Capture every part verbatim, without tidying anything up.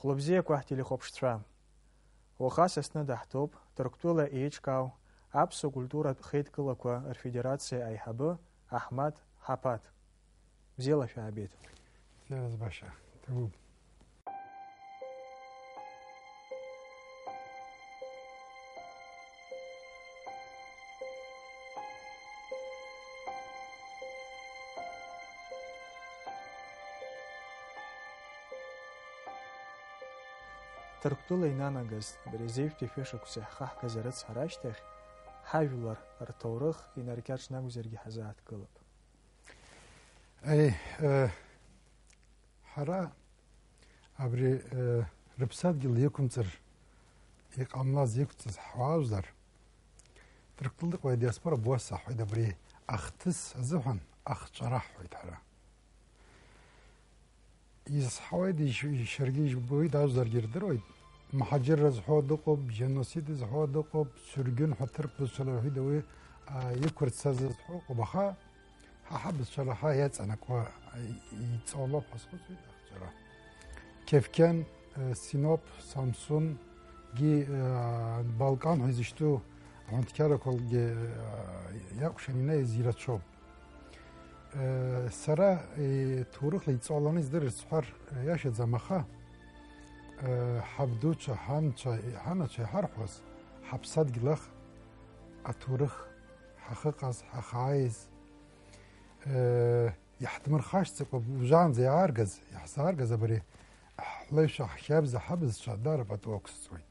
Хәлыбзиақәа ҳтелехәаԥшцәа. Уаха Сасны даҳҭоуп Ҭырқәтәыла еиҿкаау аԥсуа культуратә хеидкылақәа рфедерациа аиҳабы Аҳмаҭ Ҳаԥаҭ. Бзиала шәаабеит. Бзиара збаша. Ҭабуп. Ҭырқәтәыла инанагаз, абри азеижәтәи шәышықәса иаҳхаҳгаз арыцҳара ашьҭахь, ҳажәлар рҭоурых инаркьаҿны акәзаргьы ҳазааҭгылап. Аи, э, ҳара абри, э, рыԥсадгьыл иқәымҵыр, иҟамлаз иқәҵыз ҳуаажәлар, Ҭырқәтәылаҟа адиаспора буасаҳәоит, абри ахҭыс азыҳәан ахҵәара ҳҳәоит ҳара. Изҳауеит, ишь-, шьаргьы ижәбоит, ажәларгьы ирдыруеит. Мҳаџьырра зҳәо дыҟоуп, џьеносид зҳәо дыҟоуп, сыргьын ҳәа ҭырқә бызшәала рҳәеит, уи, а, иқәырцаз зҳәо ыҟоуп, аха ҳа ҳабызшәала ҳа иаҵанакуа, а, и-, иҵоулоуп ҳәа схәыцуеит ахҵәара. Кефкен, э, Синоп, Самсунгьы, э, Балкан ҳәа изышьҭоу аҳәынҭқаррақәагьы, э, иакәшан инеиз ирацәоуп. Сара, э, ҭоурыхла иҵоуланы издырыр сҳәар, э, иашаӡам, аха, э, ҳабдуцәа, ҳанцәа, ҳанацәа иҳарҳәоз, ҳаԥсадгьыл ахь аҭоурых ҳахыҟаз, ҳахааиз, э, иаҳдмырхашҭӡакәа ужаанӡа иааргаз, иаҳзааргаз абри ҳлеишәа, ҳхьаабза, ҳабызшәа даара пату ақәсҵоит.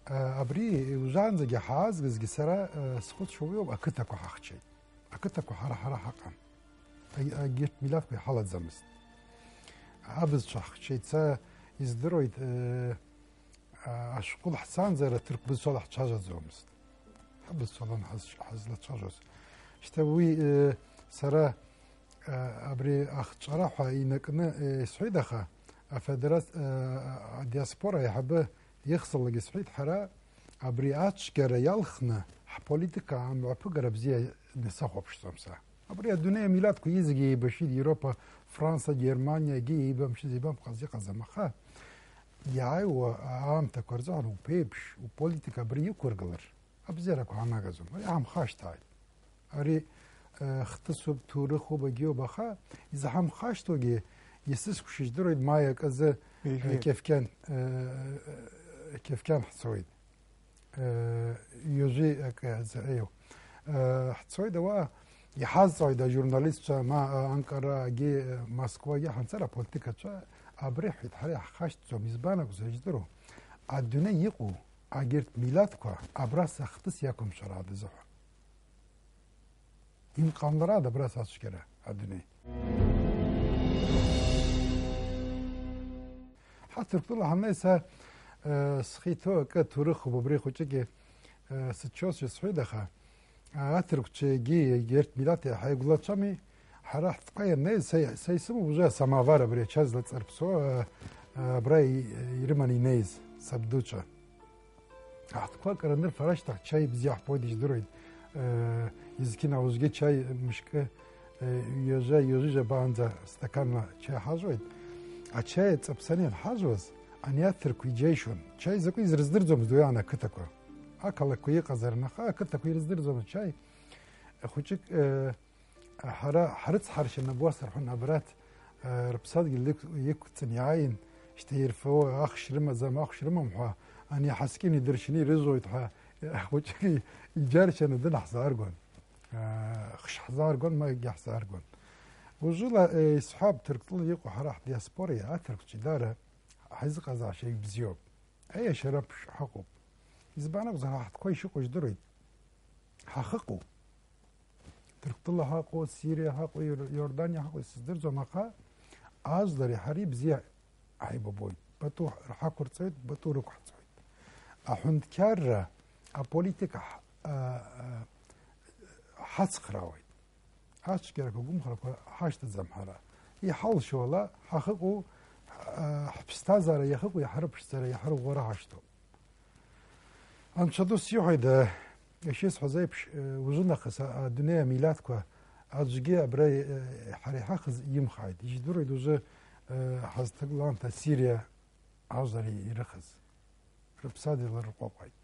Э, абри ужаанӡагьы ҳаазгазгьы сара, э, схәыцуа уиоуп, ақыҭақәа ҳахчеит. Ақыҭақәа ҳара, ҳара ҳаҟан. Аг-, агьырҭ милаҭқәа иҳалаӡамызт. Абызшәа ҳчеица издыруеит, э, а-, ашәҟәы ҳцанзар аҭырқә бызшәала ҳцәажәаӡомызт. Ҳабызшәала ҳаз-, ҳазлацәажәоз. Шьҭа уи, э, сара, э, абри ахҵәара ҳәа инакны, э, исҳәеит, аха афедерат-, э, адиаспора аиҳабы ихьӡалагьы сҳәеит, ҳара абри ацәгьара иалхны ҳполитика амҩаԥыгара бзиа насыхәаԥшӡом са. Абри адунеи амилаҭқәа зегьы еибашьит, Европа, Франса, Германиагьы еибамшьыз, еибамҟаз иҟаӡам, аха иааиуа аамҭақәа рзыҳәан уԥеиԥш, уполитика абри иқәыргылар, абзиарақәа ҳанагаӡом. Ари ҳамхашҭааит. Ари, э, хҭысуп, ҭоурыхуп, агьиоуп, аха изаҳамхашҭуагьы, исыскәшо ижәдыруеит, маи аказы, э, Ижәи. Кефкен, э, э, Кефкен ҳцоит. Э, ҩажәи акы азы, еиу. Э, ҳцоит ауаа, иҳазҵааит ажурналистцәа, ма, э, Анкарагьы, э, Москвагьы ҳанцар аполитикацәа, абри ҳәеит, ҳара иаҳхашҭӡом, избан акәзар, ижәдыруа, адунеи иҟоу агьырҭ милаҭқәа абра са хҭыс иақәымшәар ада азыҳәан. Имҟамларада абра сацәгьара адунеи? Ҳа Ҭырқәтәыла ҳаннеи са, э, схы иҭоу акы аҭоурыхуп, убри хәыҷыки, э, сыччозшәа сҳәеит, аха, а, аҭырқәцәа егьи егьырҭ милаҭ иаҳа игәлацәами, ҳара ҳтҟа ианнеи, са, са исымоуп уже асамовар абри ача злаҵарԥсо, э, э, абра и-, ирыманы инеиз сабдуцәа. Аҳҭқәа акыр анырфа ашьҭахь чаи бзиа ҳԥоит, ижәдыруеит. Э, изқьына уажәгьы чаи мышкы, э, ҩажәа, ҩажәижәабаанӡа стаканла чаи ҳажәуеит. Ачаи аҵаԥсаны ианҳажәуаз, ани аҭырқәа иџьаишьон. Чаи закәи изрыздырӡомызт уи аан ақыҭақәа. Ақалақьқәа иҟазар, аха ақыҭақәа ирыздырӡомызт чаи. Хәыҷык, э, Ҳара ҳрыцҳаршьаны абуаса рҳәон, абраҭ, э, рыԥсадгьыл иқә-, иқәҵны иааин, шьҭа ирфо ахш рымаӡам, ахш рымам ҳәа, ани ҳаскьын идыршьны ирыжәуеит ҳәа, э, хәыҷык иџьаршьаны дынаҳзааргон. Э, хш ҳзааргон, ма егьи ҳзааргон. Уажәыла, э, исҳәап, Ҭырқәтәыла иҟоу ҳара ҳдиаспора, аҭырқәцәа даара ҳаизыҟазаашьа ибзиоуп. Аиашьара ԥш-, ҳаҟоуп. Избан акәзар, ҳаҳҭқәа ишыҟоу жәдыруеит. Ҳахыҟоуп. Ҭырқәтәыла ҳаҟоу, Сириа ҳаҟоу, Иор-, Иорданиа ҳаҟоу, исыздырӡом, аха ажәлари ҳареи бзиа ҳаибабоит. Пату ҳақәырҵоит, пату рықәҳҵоит. Аҳәынҭқарра, аполитика ҳ-, а, а, ҳацхраауеит. Ацәгьарақәа, агәымхарақәа ҳашьҭаӡам ҳара. Иҳалшо ала, ҳахыҟоу, а, ҳԥсҭазаара иахыҟоу иаҳарыԥшӡара, иаҳарӷәӷәара ҳашьҭоуп. Анцәа ду сиҳәоит, э, ишысҳәаз еиԥш, э, уажәы нахыс а-, адунеи амилаҭқәа аӡәгьы абра, э, ҳара иҳахыз имхааит. Ижәдыруеит уажәы, э, ҳазҭагылоу аамҭа Сириа, ажәлар ирыхыз, рыԥсадгьыл рыҟәаҟәеит.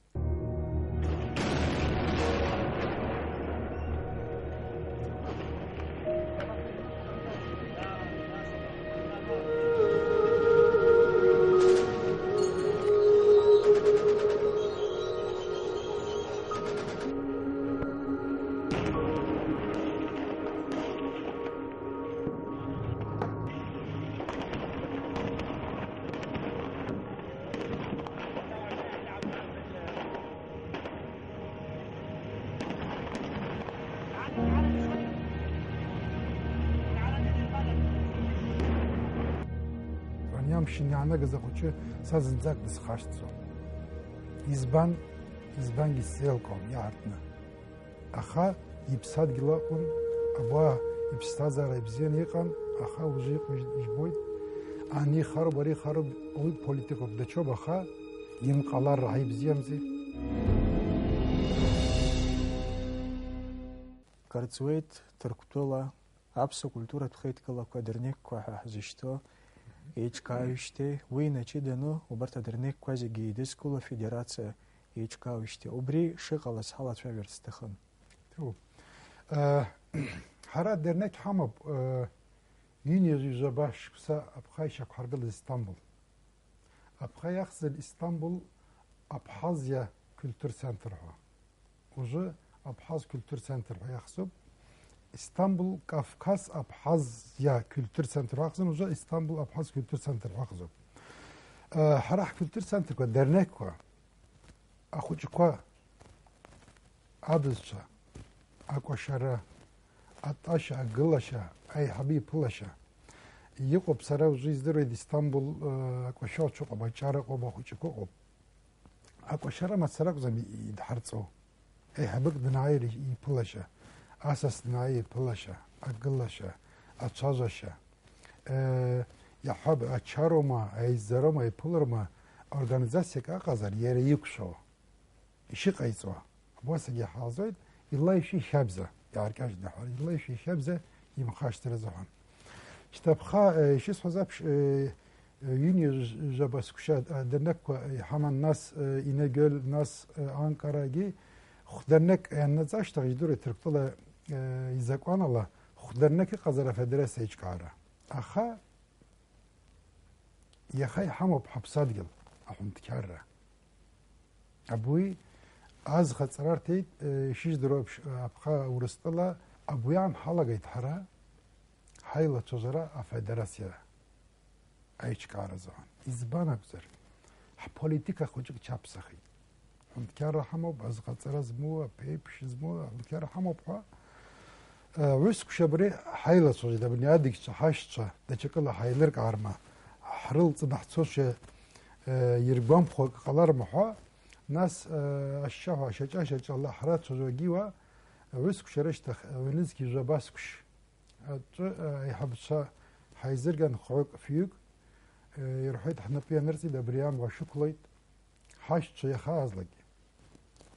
Ани амшын иаанагаз ахәыҷы са зынӡак дысхашҭӡом. Избан? Избангьы сзеилкаауам иаартны. Аха иԥсадгьыл акәын, абуаа иԥсҭазаара ибзианы иҟан, аха уажәы иҟоу ижь-, ижәбоит. Ани ихароуп, ари ихароуп, уи политикоуп, даҽоуп, аха имҟалар раҳа ибзиамзи. Карҵуеит Ҭырқәтәыла аԥсуа культуратә хеидкылақәа дырнеқьқәа ҳәа ҳзышьҭоу еиҿкааҩышьҭеи, уи инаҷыданы убарҭ адырнеқьқәа зегьы еидызкыло афедерациа еиҿкааҩышьҭеи. Убри шыҟалаз ҳалацәажәарц сҭахын. Ҭоуп. Э, ҳара адырнеқь ҳамоуп, э, ҩынҩажәи жәаба шықәса аԥха ишьақәҳаргылаз Истамбул. Аԥха иахьӡын Истамбул Абхазиа культур центр ҳәа. Уже Абхаз культур центр ҳәа иахьӡуп. Истамбул Кавказ Абхазиа культур центр ҳәа иахьӡын, уже Истамбул Абхаз культур центр ҳәа иахьӡуп. Э, ҳара ҳкультур центрқәа, дернекқәа, ахәыҷқәа, абызцәа, акәашара, атәашьа, агылашьа, аиҳабы иԥылашьа. Иҟоуп, сара ужы издыруеит, Истамбул, э, акәашо аҽыҟоуп, аҷара ыҟоуп, ахәыҷқәа ыҟоуп. Акәашара мацара акәӡам и-, идҳарҵо. Аиҳабык днааир и-, иԥылашьа, асас днааир иԥылашьа, агылашьа, ацәажәашьа. Э, иаҳҳәап, ачароума, аизароума, аиԥылароума, организациак аҟазар, иара иқәшәо. Ишыҟаиҵо, абасагьы иҳалҵоит, илаишәи хьабза, иааркьаҿны ҳәа, илаишәи хьабза имхашҭыр азыҳәан. Шьҭа аԥха, э, ишысҳәаз аԥш-, э, э, ҩынҩажәаба сқәшьа, э, дырнықәа иҳаман, нас, э, Инагөл, нас, э, Анкарагьы, хәдырнықь ианнаҵ ашьҭахь, ижәдыруеит, Ҭырқәтәыла, э, изакәанала, хәдырнықь ыҟазар афедерациа аиҿкаара. Аха Иаха иҳамоуп ҳаԥсадгьыл, аҳәынҭқьарра. Абуи азхаҵара ҵарарҭеит, э, ишыжәдыруа аԥш-, аԥха Урыстәыла, абуи аан ҳалагеит ҳара ҳаилацәажәара афедерациа аиҿкаара азыҳәан. Избан акәзар, ҳполитика хәыҷык чаԥсахеит. Ҳәынҭқарра ҳамоуп, азҟаҵара змоу, аԥеиԥш змоу ҳәынҭқарра ҳамоуп ҳәа, э, ҩысқәшьа абри ҳаилацәажәеит, абни адгьцәа, ҳашьцәа, даҽакыла ҳаилыркаарма, ҳрылҵны ҳцошәа, э, иргәамԥхо акы ҟаларма ҳәа, нас, э, ашьшьаҳәа, шьаҿа-шьаҿала ҳрацәажәогьы уа, ҩысқәшьа рышьҭахь, ҩнызқьи жәаба сқәшь аҿы, э, аиҳабацәа ҳаизырган хәҩык, фҩык, э, ирҳәеит, ҳнапы ианырҵеит, абри амҩа шәықәлеит. Ҳашьцәа иахьаазлак,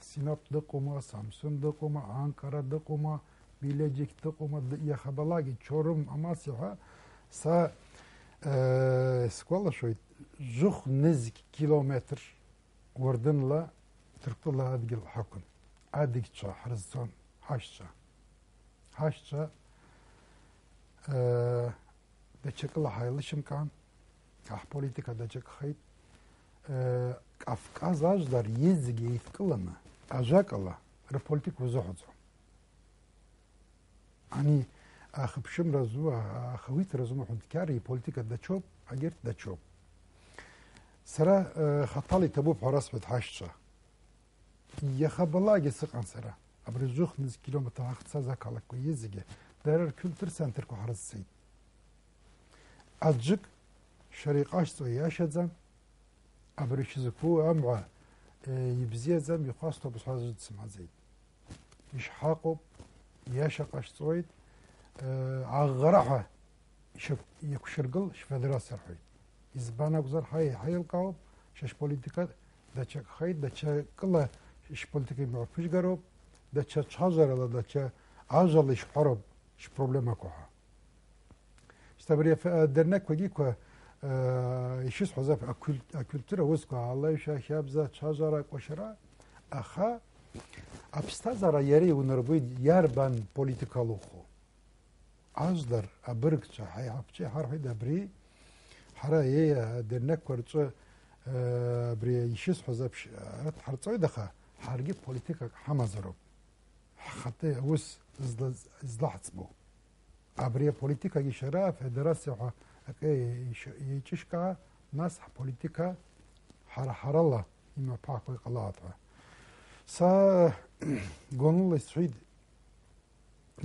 Синоп дыҟоума, Самсун дыҟоума, Анкара дыҟоума, Билеџьықь дыҟоума, д-, иахьабалак, Чорум, Амаси ҳәа, са, э, сгәалашәоит, жәохә нызқь километр уардынла Ҭырқәтәыла адгьыл ҳақәын. Адгьцәа ҳрызцон, ҳашьцәа. Ҳашьцәа, э, даҽакыла ҳаилышьымкаан, ҳаҳполитика даҽакхеит. Э, Кавказ ажәлар иҵегьы еидкыланы, ажәакала, рыполитика узыҳәаӡом. Ани ахыԥшымра зу, а-, ахаҩыҭра змоу ҳәынҭқарра иполитика даҽоуп, агьырҭ даҽоуп. Сара, э, хаҭала иҭабуп ҳәа расҳәеит ҳашьцәа. Иахьабалакгьы сыҟан сара. Абри жәохә нызқь километр ҳахьцаз ақалақьқәа иҵегьы дара ркультур центрқәа ҳрызцеит. Аӡәык шәара иҟашәҵо иашаӡам, абри шәзықәу амҩа, э, ибзиаӡам, ихәасҭоуп сҳәаз аӡә дсымҳәаӡеит. Ишҳаҟоуп, иаша ҟашәҵоит, э, аӷӷара ҳәа ишьақә-, иақәшәыргыл шәфедерациа рҳәоит. Избан акәзар, ҳа еиҳа еилкаауп, шәа шәполитика даҽакхеит, даҽакыла шәполитика имҩаԥыжәгароуп, даҽа цәажәарала, даҽа ажәала ишәҳәароуп шәпроблемақәа ҳәа. Шьҭа абри аф-, адырнақәагьы қәа, Э, ишысҳәаз ап-, акультура усқәа алаҩшәа, ахьабза, ацәажәара, акәашара, аха аԥсҭазаара иара иунарбоит иарбан политика луху. Ажәлар, абыргцәа, ҳаиҳабцәа иҳарҳәеит абри, ҳара, еи, адырнақәа рҿы, э, абри ишысҳәаз аԥш-, арҭ ҳарҵоит, аха ҳаргьы политикак ҳамазароуп. Ҳхатәы аус зла-, злаҳӡбо. Абри аполитикагьы шьара афедерациа ҳәа акы еишь-, еиҿышькаа, нас ҳполитика ҳара-ҳарала имҩаԥаҳго иҟалааит ҳәа. Са гәаныла исҳәеит,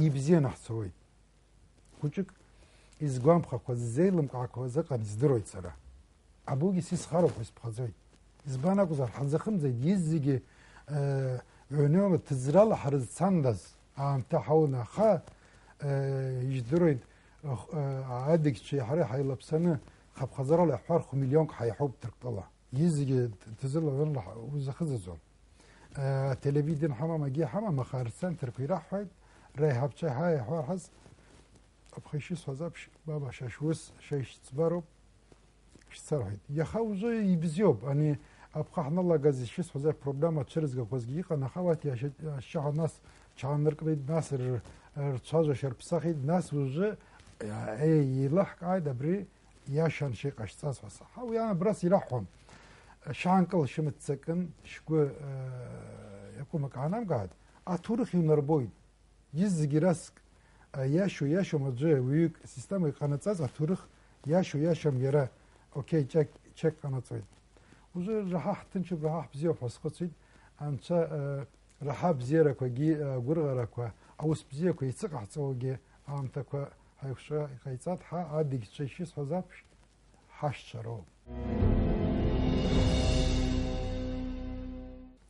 ибзианы ҳцоит. Хәыҷык изгәамԥхақәаз, ззеилымкаақәаз ыҟан, издыруеит сара. Абугьы сисхароуп ҳәа сыԥхьаӡоит. Избан акәзар, ҳазахымҵеит, изегьы, э, ҩнуала ҭыӡрала ҳрызцандаз аамҭа ҳауны, аха, э, ижәдыруеит, э, адагьцәеи ҳареи ҳаилаԥсаны хыԥхьаӡарала иаҳҳәар, хә-миллионк ҳаиҳауп Ҭырқәтәыла. Изегьы ҭыӡрала ҩнуала ҳа-, узахыҵаӡом. Э, ателевидение ҳамам, акгьы ҳамам, аха рцентрқәа ираҳҳәеит, реиҳабцәа ҳаиҳәар ҳаз, аԥхашьа исҳәаз аԥшь, баба, шәа шәус, шәа ишәыӡбароуп. Шәцарҳәеит. Иаха узы ибзиоуп, ани аԥха ҳналагаз ишысҳәаз апроблема цәырызгақәазгьы иҟан, аха уаҭ иашьа-, ашьшьыҳәа нас ҽааныркылеит, нас р-, рцәажәашьа рԥсахит, нас узы, е-, еилаҳкааит абри иашан шеиҟашьҵаз ҳәа. Саҳа уи абрас ираҳҳәон. Шьаанкыл шәымыццакын, шәгәы, э, иакәым акы аанамгааит, аҭоурых иунарбоит. Изегьы раск, а, иашьу, иашьам аӡәы, уаҩык система иҟанаҵаз аҭоурых иашьу, иашьам иара, окей, чек, чек ҟанаҵоит. Узы раҳа ҳҭынчуп, раҳа ҳбзиоуп ҳәа схәыцит. Анцәа, а, раҳа абзиарақәагьы, а, агәырӷьарақәа, аус бзиақәа еицыҟаҳҵауагьы аамҭақәа ҳаиқәшәа иҟаиҵат, ҳа адагьцәа ишысҳәаз аԥшь ҳашьцәа роуп.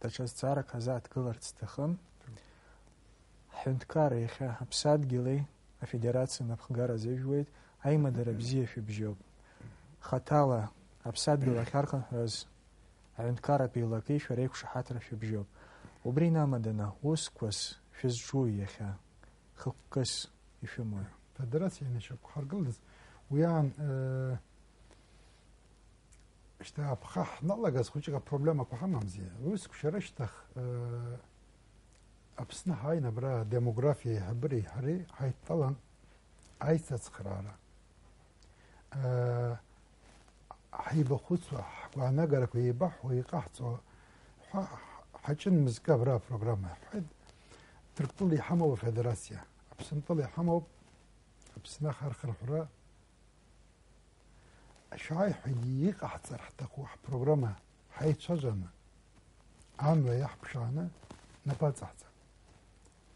Даҽа зҵаарак ҳазааҭгыларц сҭахын. Ҳҳәынҭқарра иахьа Аԥсадгьыли Афедерациеи напхгара азыжәуеит, аимадара бзиа шәыбжьоуп. Хаҭала Аԥсадгьыл ахьархынҳәраз аҳәынҭқарратә еилакеи шәара еиқәшаҳаҭра шәыбжьоуп. Убри инамаданы, усқәас шәызҿуи иахьа? Хықәкыс ишәымои? Афедерациа инашьақәҳаргылаз уи аан, э, Шьҭа аԥха ҳналагаз хәыҷык апроблемақәа ҳамамзи. Аусқәа шьара шьҭах, э, Аԥсны ҳааин абра адемографиа еиҳабыреи ҳареи ҳаидтәалан аицацхраара. Э, ҳаибахәыцуа, ҳгәаанагарақәа еибаҳҳәо, иҟаҳҵо ҳәа ҳаҿын мызкы абра апрограмма. Ҳҳәеит, Ҭырқәтәыла иҳамоуп афедерациа, Аԥсынтәыла иҳамоуп Аԥсны ахархырҳәра, Шәааи ҳәа иҟаҳҵар ҳҭаху ҳпрограмма ҳаицәажәаны, амҩа иаҳԥшааны нап аҵаҳҵап.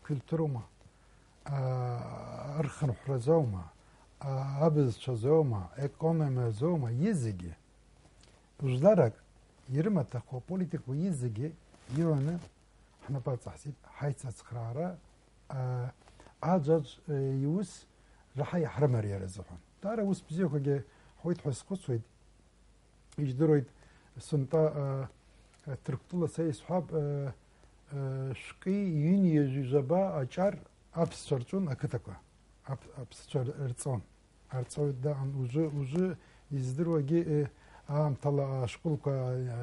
Культуроума, аа, архынҳәразоума, аа, абызцәазоума, економиазоума, изегьы, жәларак ирымаҭәақәоу аполитикақәа изегьы иуаны ҳнапы аҵаҳҵеит, ҳаицацхраара, аа, аӡәаӡә, э, иус раҳа иаҳрымариар азыҳәан. Даара ус бзиақәагьы ҳуеит ҳәа схәыцуеит. Ижәдыруеит, сынтәа, э, э, Ҭырқәтәыла са исҳәап, э, э, шәҟәи ҩынҩажәи жәаба аҿар аԥсцәа рҵон ақыҭақәа. Аԥ-, аԥсцәа р-, рҵон. Арҵаҩы даан, ужы, ужы издыруагьы, э, аамҭала ашколқәа,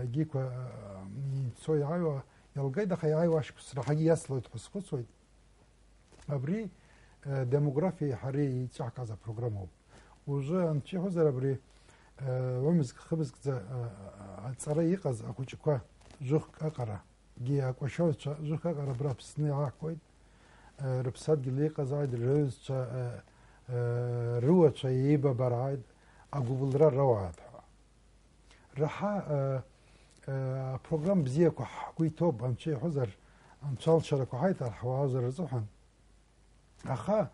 агьиқәа, э, ицо иааиуа иалгеит, аха иааиуа ашықәс раҳагьы иацлоит ҳәа схәыцуеит. Абри, э, демографиеи ҳареи еиҿаҳкааз апрограммоуп. Ужы анцәа иҳәозар абри, э, ҩымызк, хымызкӡа, э, аҵара иҟаз ахәыҷқәа жәохәк аҟара, гьы акәашаҩцәа жәохәк аҟара абра Аԥсны иаахгоит, э, рыԥсадгьыл иҟазааит, рыҩызцәа, э, э, рыуацәа еибабарааит, агәыбылра роуааит ҳәа. Раҳа, э, э, апрограмма бзиақәа ҳгәы иҭоуп, анцәа иҳәозар, анцәа алшарақәа ҳаиҭар, ҳуаажәлар рзыҳәан. Аха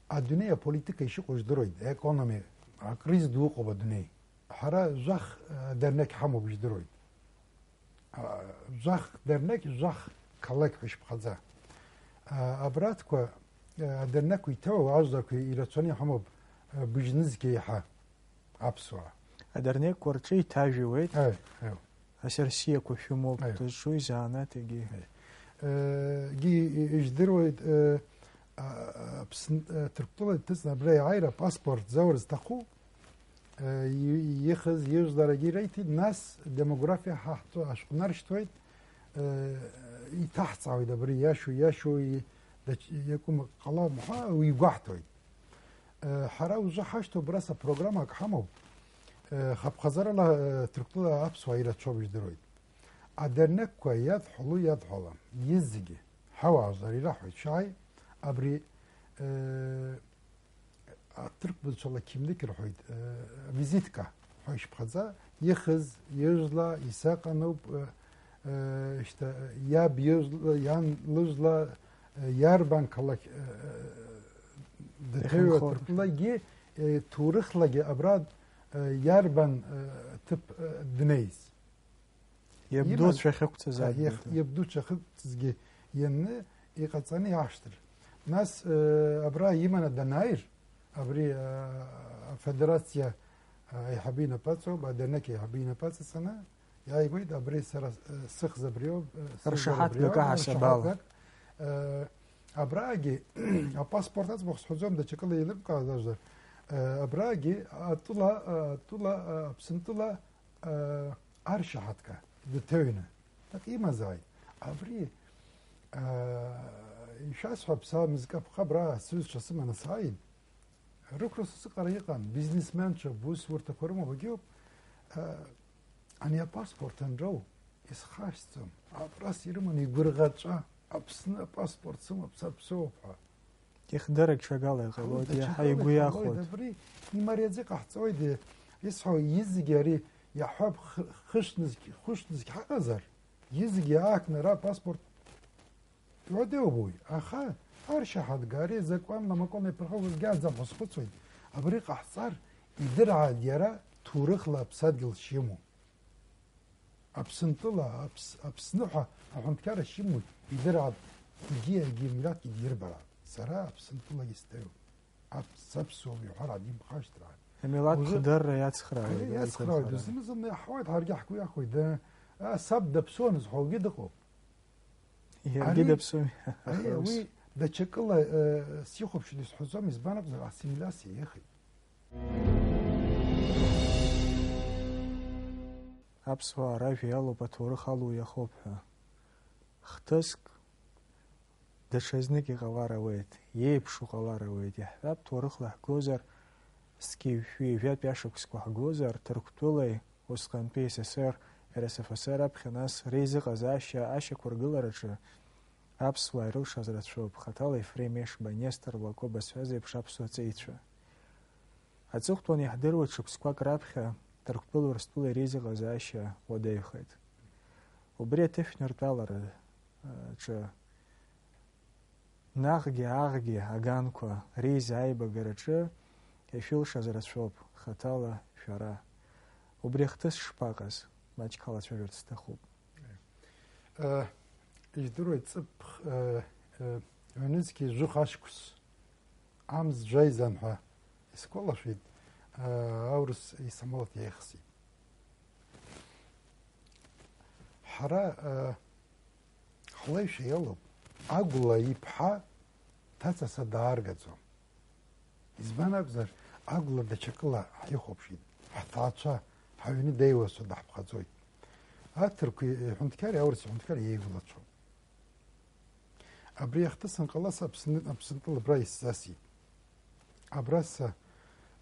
адунеи аполитика ишыҟоу жәдыруеит, аекономиа, акризис ду ыҟоуп адунеи. Ҳара жәах, э, дернеқь ҳамоуп, ижәдыруеит. А, жәах дернеқь, жәах қалақь ҳәа ишԥхаӡа. А, абратәқәа, э, адернеқьқәа иҭоу ажәларқәа ирацәаны иҳамоуп, э, быжьнызқьи еиҳа аԥсуаа. Адернеқьқәа рҿы иҭажәуеит. Аи, аи. Асарсиақәа шәымоуп, Аи. Дызҿуи занааҭ егьи? Аи. Э, егьи, и-, ижәдыруеит, э, а, Аԥсн-, э, Ҭырқәтәыла иҭыҵны абра иааира апаспорт заур зҭаху, Э, и-, ихыз, ижәларагьы иреиҭеит, нас демографиа ҳаҳтәы ашәҟәы наршьҭуеит, э, иҭаҳҵаауеит абри иашоу, иашоу, и-, дач-, иакәым ҟалом ҳәа уигәаҳҭоит. Э, ҳара ужы ҳашьҭоуп, абра са программак ҳамоуп, э, хыԥхьаӡарала, э, Ҭырқәтәыла аԥсуаа ирацәоуп, ижәдыруеит. Адернеққәа иадҳәалоу иадҳәалам, изегьы ҳауаажәлар ираҳәоит, шәааи, абри, э, аҭырқәбызшәала қьымдықь рҳәоит, э, визитка ҳәа ишԥхаӡа, ихыз, ижәла, исаҟаноуп, э, э, шьҭа, иаб ижәла, иан лыжәла, э, иарбан қалақь, э, э, дҭыҩуа Иахьынхо. Ҭырқәтәылагьы, э, ҭоурыхлагьы абра, э, иарбан, э, ҭыԥ, э, днеиз. Иабдуцәа ахьықәҵаз Иман-, адгьыл. Иабдуцәа ахьықәҵазгьы ианны иҟаҵаны иаашьҭыр. Нас, э, абра иманы данааир, абри, э, афедерациа, э, аиҳабы инапаҵоуп, адернеқь аиҳабы инапаҵаҵаны, иааигәеит, абри сара, э, сыхьӡ абриоуп, э, сыжәлар Ршаҳаҭгак абриоуп, аҳасабала. Ршаҳаҭгак. Э, абраагьы апаспорт аӡбахә сҳәаӡом, даҽакыла еилыбкаазар, э, абраагьы атәыла, э, атәыла, э, Аԥсынтәыла, э, аршаҳаҭга дҭыҩны, так имазааит. Абри, э, ишәасҳәап, са мызкы аԥхабра сҩызцәа сыманы сааин, рықәра сыҟара иҟан, бизнесменцәа, бусурҭақәа рымоуп, агьоуп, э, ани апаспорт анроу, исхашҭӡом, апрос ирыманы игәырӷьаҵәа, Аԥсны апаспорт сымоуп, саԥсыуоуп ҳәа. Ихдарагь ҽакала иҟалоит, Даҽакала иаҳа игәы иҟалоит, иахәоит. Абри имариаӡа иҟаҳҵоит, исҳәо, изегьы ари иаҳҳәап, х-, хышықәсазгь, хәышықәсазгь ҳаҟазар, изегьы аахкны ара апаспорт иуадаҩуп уи. Аха аршаҳаҭга ари закәанла макәанла иԥырхагоу згьы аӡам ҳәа схәыцуеит. Абри ҟаҳҵар, идырааит иара ҭоурыхла аԥсадгьыл шимоу. Аԥсынтәыла, Аԥс-, Аԥсны ҳәа аҳәынҭқарра шимоу идырааит, егьи, егьи милаҭ идирбара. Сара Аԥсынтәылагьы сҭаҩуп. Аԥ-, саԥсуоуп иҳәар адимхашҭрааит. Амилаҭ Узы-, хыдарра иацхраауеит, Ари иацхраауеит, иацхраауеит. Зны-зынла иаҳауеит, ҳаргьы ҳгәы иахәоит, да, а, саб даԥсуан зҳәогьы дыҟоуп. Иаргьы Ари, даԥсуами, ари, аха ус. Уи даҽакыла, э, сихәаԥшны исҳәаӡом, избан акәзар, ассимилиациа иахеит. Аԥсуаа ражәа иалоуп аҭоурых алу иахоуп ҳәа. Хҭыск даҽазнык иҟалар ауеит, иеиԥшу ҟалар ауеит, иаҳҳәап, ҭоурыхла ҳгозар, зқьи жәшәи ҩажәатәи ашықәсқәа ҳгозар, Ҭырқәтәылеи, усҟантәи С С С Р, Р С Ф С Р аԥхьа нас реизыҟазаашьа ашьақәыргылараҿы аԥсуаа ирылшаз рацәоуп, хаҭала Ефрем Ешба, Нестор Лакоба сҳәаз еиԥш аԥсуа ҵеицәа. Аҵыхәтәан иаҳдыруа ҽыԥсқәак раԥхьа Ҭырқәтәыла Урыстәыла иреизыҟазаашьа уадаҩхеит. Убри аҭышәныртәалара, э, ҿы наҟгьы-ааҟгьы аганқәа реизааибагараҿы ишәылшаз рацәоуп, хаҭала шәара. Убри ахҭыс шԥаҟаз, маҷк ҳалацәажәарц сҭахуп. Э, ижәдыруеит, ҵыԥх, э, э, ҩнызқьи жәохә ашықәс амз жәаҩаӡан ҳәа исгәалашәеит, э, аурыс исамолаҭ иаихсит. Ҳара, э, ҳлеишәа иалоуп, Агәла иԥҳа ҭацаса дааргаӡом. Избан акәзар, Агәла даҽакыла ҳихәаԥшит, ҳҭаацәа, ҳаҩны деиуазшәа даҳԥхаӡоит. Аҭырқәеи аҳәынҭқари аурыс аҳәынҭқари еигәылацәоуп. Абри ахҭыс анҟалаз Аԥсны, Аԥсынтәыла абра исзасит. Абра са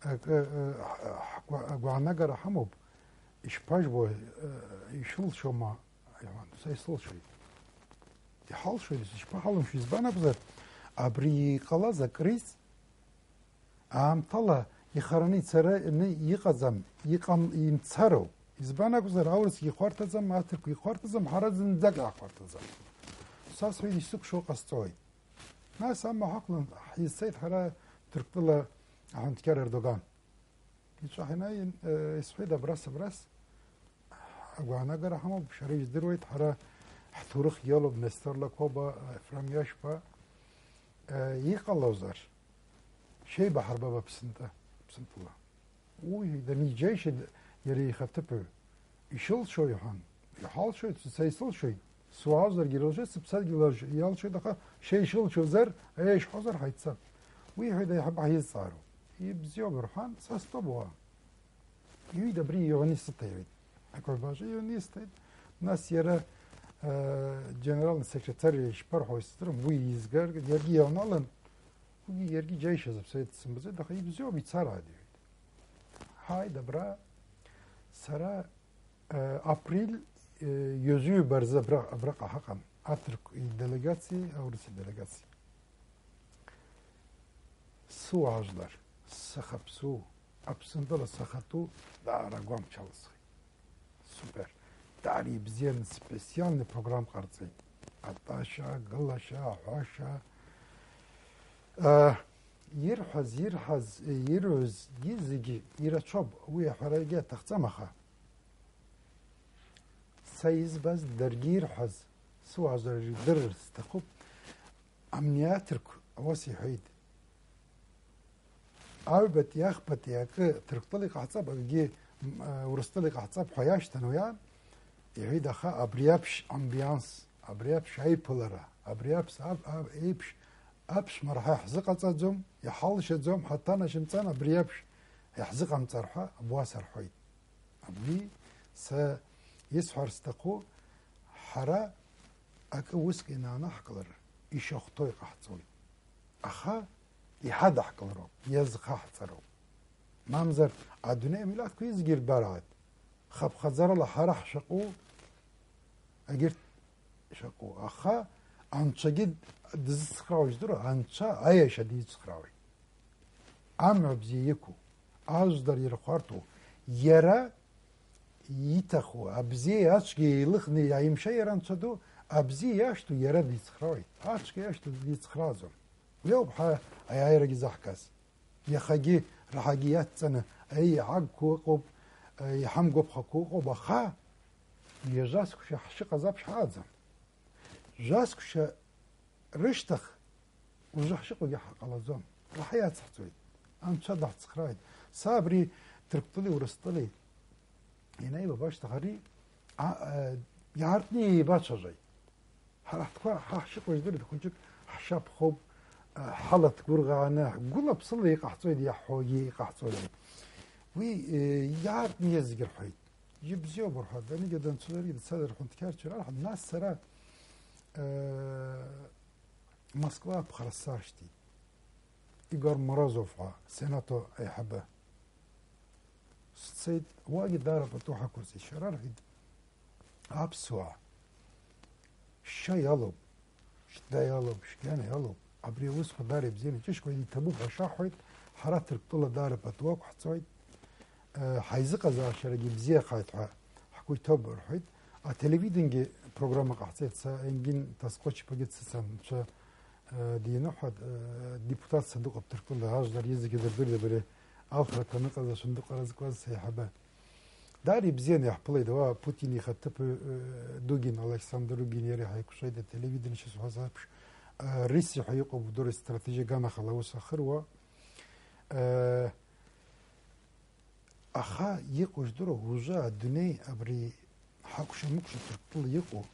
акы, э, ҳгәа-, агәаанагара ҳамоуп, ишԥажәбо, э, ишәылшома? Иҳәан, са исылшоит. Иҳалшоит, ишԥаҳалымшо, избан акәзар, абри иҟалаз акриз, аамҭала ихараны ицараны иҟаӡам, иҟам, имцароуп. Избан акәзар, аурысгьы ихәарҭаӡам, аҭырқәа ихәарҭаӡам, ҳара зынӡак иаҳхәарҭаӡам. Са сҳәеит, исыкәшо ҟасҵоит. Нас амҩа ҳақәлан ҳизцеит ҳара Ҭырқәтәыла аҳәынҭқар Ердоган. Иҿаҳәаны, э, исҳәеит, абрас, абрас, агәаанагара ҳамоуп, шәара ижәдыруеит, ҳара ҳҭоурыхгьы алоуп, Нестор Лакоба, Ефрем Иашба, э, иҟалозар, шәеибаҳарбап Аԥсынтәы, Аԥсынтәыла. Уи даниџьеишьеит иара ихаҭыԥуаҩ. Ишылшо иҳәан, иҳалшоит, са исылшоит, суаазаргьы ирылшоит, сыԥсадгьыл иалшоит, аха шәа ишылшозар, еишҳәозар ҳаиццап. Уи иҳәеит аиҳабы ҳизҵаароуп. Ибзиоуп рҳәан, са стәоуп уа. Иҩит абри ионисҭа иҳәеит. Акәабаҿы ионисҭеит. Нас иара, э, џьенеральный секретар ишԥарҳәои сыздырам, уи изгар, иаргьы ианалан, уигьы иаргьы џьаишьазаап, сеидсымбаӡеит, аха ибзиоуп, ицарааит, иҳәеит. Ҳааит, абра сара, э, апрель, э, ҩажәи ҩба рзы абра, абраҟа ҳаҟан, аҭырқә иделегациеи аурыс иделегациеи. Сыуаажәлар, сахаԥсу, Аԥсынтәыла сахатәу даара агәамч алысхит. Супер. Даара ибзианы специальный программ ҟарҵеит. Атәашьа, агылашьа, аҳәашьа. Э, ирҳәаз, ирҳаз, ирҳәаз зегьы ирацәоуп. Уи аҳәарагьы аҭахӡам, аха са избаз, даргьы ирҳәаз, сыуаажәлар ирдырыр сҭахуп. Амни аҭырқә ус иҳәеит. Аҩбатәи, ахԥатәи акы Ҭырқәтәыла иҟаҳҵап, акгьы, м, а, Урыстәыла иҟаҳҵап ҳәа иашьҭан уи аан, иҳәеит, аха абри аԥшь амбианс, абри аԥшь аиԥылара, абри аԥс-, аб-, аб-, еиԥш аԥшәмара ҳа иаҳзыҟаҵаӡом, иҳалшаӡом, ҳаҭанашьымҵан абри аԥшь иаҳзыҟамҵар ҳәа абуаса рҳәоит. Абри са исҳәар сҭаху, ҳара акы уск ианаанаҳкылар, ишахәҭоу иҟаҳҵоит. Аха иҳадаҳкылароуп, иазхаҳҵароуп. Мамзар, адунеи амилаҭқәа изегьы ирбараат. Хыԥхьаӡарала ҳара ҳшаҟәу, егьырҭ шаҟәу. Аха Анцәагьы дызцхраауеи, жәдыруа, Анцәа аиашьа дицхраауеит. Амҩа бзиа иқәу, ажәлар ирхәарҭоу, иара ииҭаху, абзиеи ацәгьеи еилыхны иааимшәа иара Анцәа ду, абзиа иашьҭоу иара дицхраауеит, ацәгьа иашьҭоу дицхрааӡом. Уи ауп ҳа аиааирагьы заҳгаз. Иахагьы раҳагьы иацҵаны аиеиҳагқәа ыҟоуп, аиҳамгәаԥхақәа ыҟоуп, аха ҩажәа сқәшәа ҳшыҟаз аԥшь ҳааӡам. Жәа сқәшәа рышьҭахь, уажәы ҳшыҟоугьы ҳҟалаӡом. Раҳа иацҳҵоит. Анцәа даҳцхрааит. Са абри Ҭырқәтәылеи Урыстәылеи ианеибабо ашьҭахь ари, а, а, иаартны еибацәажәеит. Ҳара ҳтәқәа, ҳа ҳшыҟоу жәдырит, хәыҷык ҳшьа ԥхоуп, а, ҳала ҭгәырӷааны, гәыла-ԥсыла иҟаҳҵоит, иаҳҳәогьы иҟаҳҵоит. Уи, э, иаартны иазегьы рҳәеит. Ибзиоуп рҳәоит, даныгьы данцозаргьы дцазар ҳәа дқьарчыр арҳәан, нас сара, э, Москва аԥхара сашьҭит. Игор Морозов ҳәа, сенаҭо аиҳабы. Сцеит, уагьы даара пату ҳақәырҵеит, шәара рҳәеит, аԥсуаа шьа иалоуп, шьҭа иалоуп, шәгьана иалоуп, абри аусқәа даара ибзианы иҿышьқәа иҭабуп ҳәа шаҳҳәоит, ҳара Ҭырқәтәыла даара пату ақәҳҵоит, э, ҳаизыҟазаашьарагьы бзиахааит ҳәа ҳгәы иҭоуп рҳәеит. Ателевидениагьы программа ҟаҳҵеит, са Енгин Тасқочиԥагьы дсыцын, нцәа, э, диныҳәа, э, депутатса дыҟоуп Ҭырқәтәыла, ажәлар изегьы дырдырит абри алхрақәа аныҟаз ашәындыҟәара зкуаз сеиҳабы. Даара ибзианы иаҳԥылеит, уа Путин ихаҭыԥуаҩ, э, Дугин, Александр Дугин иареи ҳаиқәшәеит, ателевидение шысҳәаз аиԥш, э, РИСИ ҳәа иҟоуп, Дурыс стратегиа аганахьала аус ахыруа. Э, аха иҟоу жәдыруа, уажәы адунеи абри ҳакәша-мыкәша Ҭырқәтәыла иҟоу,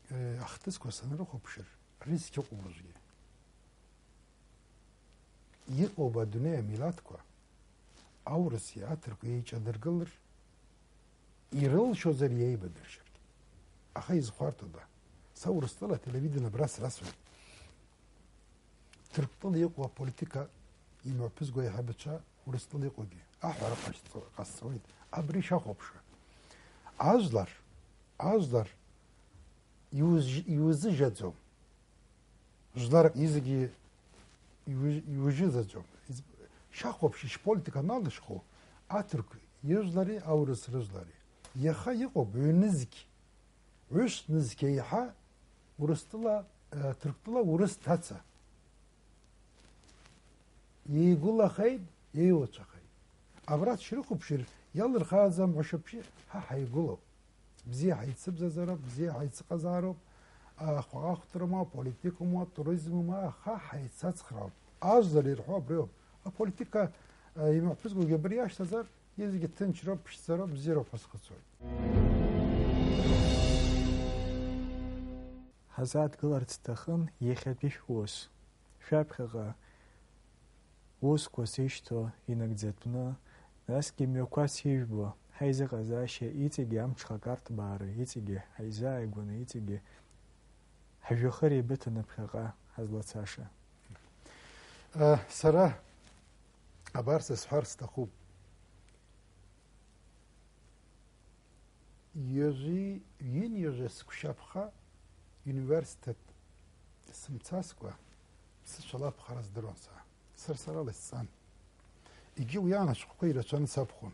э, ахҭысқәа санрыхәаԥшыр, РИСИ ыҟоуп уажәгьы. Иҟоуп адунеи амилаҭқәа, аурыси аҭырқәеи еиҿадыргылар, ирылшозар иеибадыршаргьы. Аха изхәарҭода? Са Урыстәыла ателевидение абра срасҳәоит. Ҭырқәтәыла иҟоу аполитика имҩаԥызго аиҳабацәа Урыстәыла иҟоугьы аҳәара ҟасҵо-, ҟасҵауеит. Абри шәахәаԥшра. Ажәлар, ажәлар иуз-, иузыжьаӡом. Жәлар изегьы иужь-, иужьызаҵәом. Из-, шәахәаԥш, ишполитика аналышьхо, аҭырқә ижәлари аурыс рыжәлари. Иаха иҟоуп ҩнызқь, ҩышә-нызқь еиҳа Урыстәыла, э, Ҭырқәтәыла урыс ҭаца. Еигәылахеит, еиуацәахеит. Абра дшрыхәаԥшыр, иалырхааӡам ҳәа шәаԥшьы, ҳа ҳаигәылоуп. Бзиа ҳаицыбзазароуп, бзиа ҳаицыҟазаароуп, ахәаахәҭра ма, аполитика ма, атуризм ма, аха ҳаицацхраауп. Ажәлар ирҳәо абриоуп. Аполитика, э, имҩаԥызгогьы абри иашьҭазар, изегьы ҭынчроуп, ԥшӡароуп, бзиароуп ҳәа схыцуеит. Ҳазааҭгыларц сҭахын иахьатәи шәус. Шәаԥхьаҟа усқәа сышьҭоу инагӡатәны Насгьы мҩақәас ижәбо, ҳаизыҟазаашьа иҵегьы амҽхак арҭбаара, иҵегьы ҳаизааигәаны, иҵегьы ҳжәҩахыр еибыҭаны ԥхьаҟа ҳазлацаша. Э, сара абар сызҳәар сҭахуп. Ҩажәи, ҩынҩажәа сықәшьаԥха университет сымцаскәа, сышәала аԥхара здыруан сара. Сара сарала исҵан. Егьи уи аан ашәҟәқәа ирацәаны саԥхон.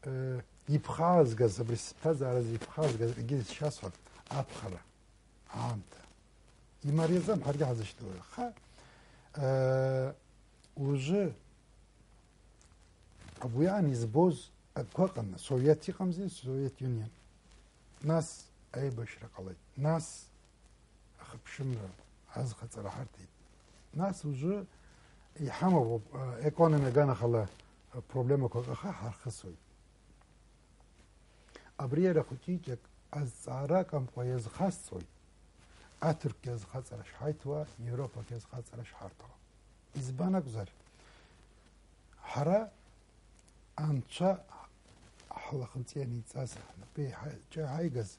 Э, иԥхаазгаз, абри сыԥсҭазааразы иԥхаазгаз акгьы сшьасҳәап, аԥхара аамҭа. Имариаӡам, ҳаргьы ҳазышьҭоуп. Аха, э, уажәы абри аан избоз акқәа ыҟан, Совет иҟамзи, Совет Union. Нас аибашьра ҟалеит. Нас ахыԥшымра, азхаҵара ҳарҭеит. Нас уажәы иҳамоуп, э, економика аганахьала, э, проблемақәак аха ҳархысуеит. Абри иара хәыҷыҷак азҵаара акәымкәа иазхасҵоит, аҭырқәгьы азхаҵара шҳаиҭуа, Европагьы азхаҵара шҳарҭо. Избан акәзар, ҳара Анцәа ҳлахьынҵа ианиҵаз, ҳнапы еиҳа-, ҿы иҳаигаз,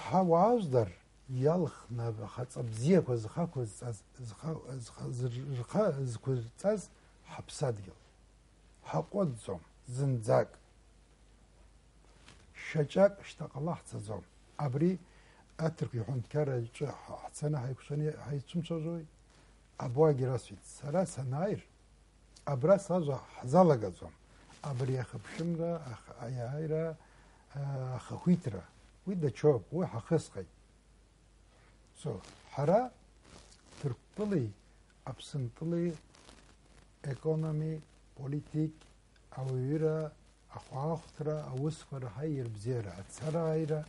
ҳауаажәлар иалхны ахаҵа бзиақәа зхақәызҵаз, зха-, зха-, зыр-, рхы зқәызҵаз ҳаԥсадгьыл. Ҳаҟәыҵӡом, зынӡак. Шьаҿак шьҭахьҟала ҳцаӡом. Абри аҭырқәа иҳәынҭқарра аҿы ҳа-, ҳцаны ҳаикәшаны ҳаицәымцәажәои? Абуагьы расҳәеит, сара санааир, абра сажәа ҳзалагаӡом. Абри ахыԥшымра, ах-, аиааира, а-, ахақәиҭра, уи даҽоуп, уи ҳахысхит. So, ҳара Ҭырқәтәылеи Аԥсынтәылеи економи, политик, ауаҩыра, ахәаахәҭра, аусқәа раҳа ирбзиара, ацара-ааира,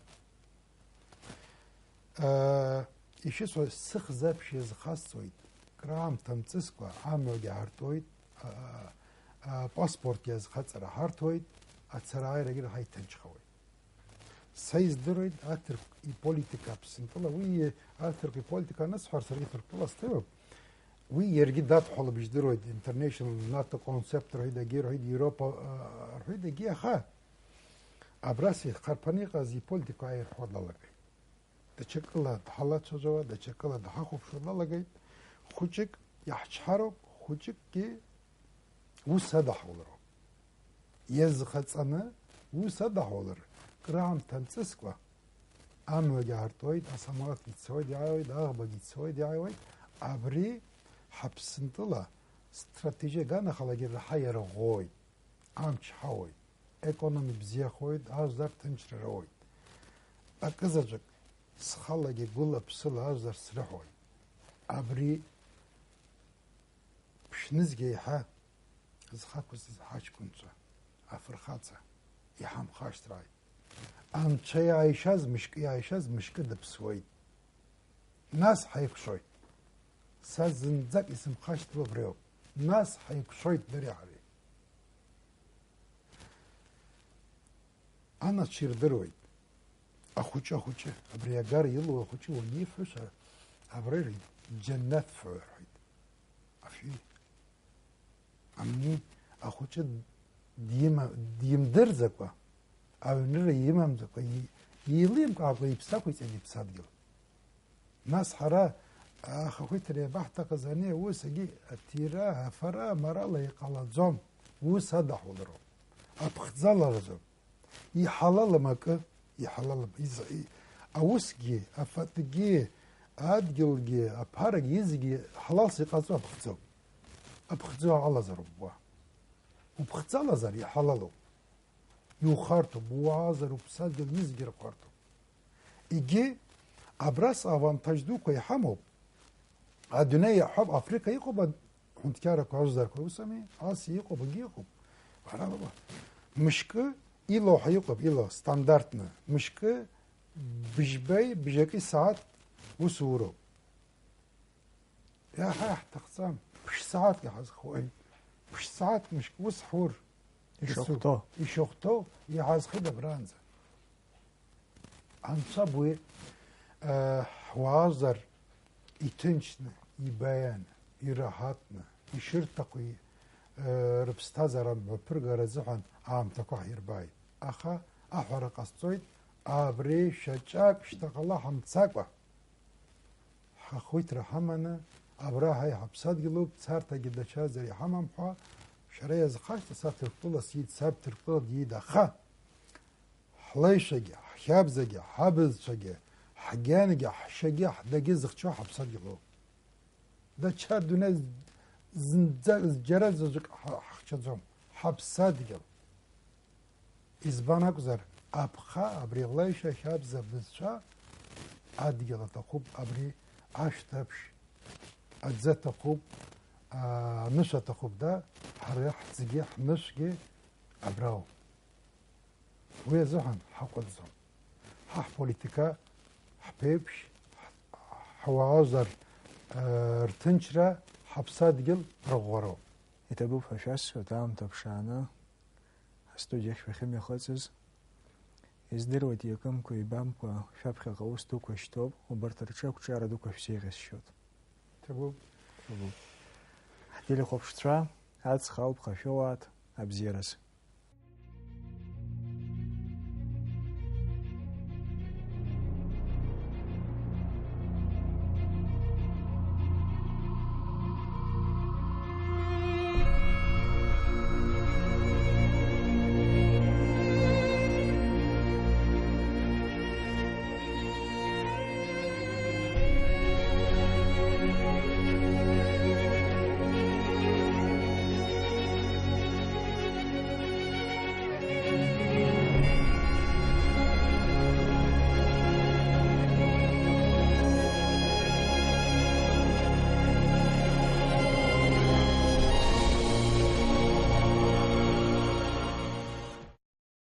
аа, ишысҳәо, сыхзаԥшь иазхасҵоит, краамҭа мҵыскәа амҩагьы ҳартуеит, а, а, а, паспортгьы азхаҵара ҳарҭоит, ацара-ааирагьы раҳа иҭынчхауеит. Са издыруеит аҭырқә иполитика Аԥсынтәыла, уи аҭырқә иполитика анысҳәар, саргьы Ҭырқәтәыла сҭыҩуп. Уи иаргьы дадҳәалоуп, ижәдыруеит, international, НАТО концепт рҳәеит, егьи рҳәеит, Европа, а, рҳәеит, егьи, аха абра сихарԥаны иҟаз иполитика ааирҳәуа далагеит. Даҽакыла дҳалацәажәауа, даҽакыла дҳахәаԥшуа далагеит. Хәыҷык иаҳчҳароуп, хәыҷыкгьы ус адаҳулароуп. Иазхаҵаны ус адаҳулар, краамҭа мҵыскәа, амҩагьы аартуеит, асамаҭгьы цоит, иааиуеит, аӷбагьы цоит, иааиуеит. Абри ҳаԥсынтәыла стратегиа аганахьалагьы раҳа иарӷәӷәоит, амч ҳауеит, економи бзиахоит, ажәлар ҭынчра роуеит. Акызаҵәык схалагьы гәыла-ԥсыла ажәлар срыҳәоит. Абри ԥшьнызқь еиҳа зхы ақәызҵаз ҳаҷкәынцәа, афырхаҵа, иҳамхашҭрааит. Анцәа иааишаз мышкы, иааишаз мышкы дыԥсуеит. Нас ҳаикәшоит. Са зынӡак исымхашҭуа абриоуп. Нас ҳаикәшоит дареи ҳареи. Анацәа ирдыруеит. Ахәыҷы, ахәыҷы, абри агара илоу ахәыҷы уанифҳәоша, абра ирҳәеит, џьаннаҭ фҩы рҳәеит. Афҩы. Амни ахәыҷы дима-, димдырӡакәа, аҩнра имамӡакәа, и-, еилимкаакәа иԥсы ақәиҵеит иԥсадгьыл. Нас ҳара ахақәиҭра иабаҳҭахыз ани аус, егьи аҭира, афара, амарала иҟалаӡом, ус адаҳулароуп. Аԥхӡаларазоуп. Иҳалалым акы, иҳалалым. Иза-, и-, аусгьы, афатәгьы, адгьылгьы, аԥарагьы, изегьы ҳалалс иҟаҵо аԥхӡоуп. Аԥхӡы алазароуп уа. Уԥхӡалазар, иҳалалуп. Иухарҭоуп, ууаазар, уԥсадгьыл, изегьы рхарҭоуп. Егьи абра савантаж дуқәа иҳамоуп. Адунеи иаҳҳәап, Африка иҟоуп, ад-, ҳәынҭқаррақәа, ажәларқәа, ус ами, Асиа иҟоуп, егьи иҟоуп. Ара баба, мышкы илоу ҳәа иҟоуп, илоу стандартны. Мышкы быжьбеи, быжьаки сааҭ усуроуп. Иаҳа иаҳҭахӡам. Ԥшь-сааҭк иҳазхуеит. Ԥшь-сааҭк мышкы ус ҳур. Ишахәҭоу. Ишахәҭоу иҳазхеит абранӡа. Анцәа буеит, э, ҳуаажәлар иҭынчны, ибаианы, ираҳаҭны, ишырҭаху и-, рыԥсҭазаара мҩаԥыргара азыҳәан аамҭақәа ҳирбааит. Аха аҳәара ҟасҵоит, абри шьаҿак шьҭахьла ҳамцакәа, ҳахәиҭра ҳаманы, абра ҳаи ҳаԥсадгьылуп, царҭагьы даҽаӡәыр иҳамам ҳәа, шәара иазхашҭ, са Ҭырқәтәыла сиит, саб Ҭырқәтәыла диит, аха ҳлеишәагьы, ҳхьабзагьы, ҳабызцәагьы, ҳгьангьы, ҳшьагьы, ҳдагьы зыхьчо ҳаԥсадгьылуп. Даҽа дунеи зынӡа, џьара заҵәык ҳа-, ҳхьчаӡом. Ҳаԥсадгьыл. Избан акәзар, аԥха, абри ӷлаҩшьа ахьабз абызцәа адгьыл аҭахуп, абри ашәҭаԥшь аӡы аҭахуп, а, анышә аҭахуп, да, ҳара ҳӡгьы, ҳнышәгьы абрауп. Уи азыҳәан ҳаҟәыҵӡом. Ҳа ҳполитика, ҳԥеиԥш, ҳ-, ҳуаажәлар, а, рҭынчра, ҳаԥсадгьыл рыӷәӷәароуп. Иҭабуп ҳәа шәасҳәоит, аамҭа ԥшааны ҳастудиахь шәахьымҩахыҵыз. Издыруеит, иакымкәа, ибамкәа, шәаԥхьаҟа аус дуқәа шьҭоуп, убарҭ рҿы ақәҿиара дуқәа шәзеиӷьасшьоит. Ҭабуп. Ҭабуп. Ҳтелехәаԥшцәа, аҵх алԥха шәоуааит, абзиараз.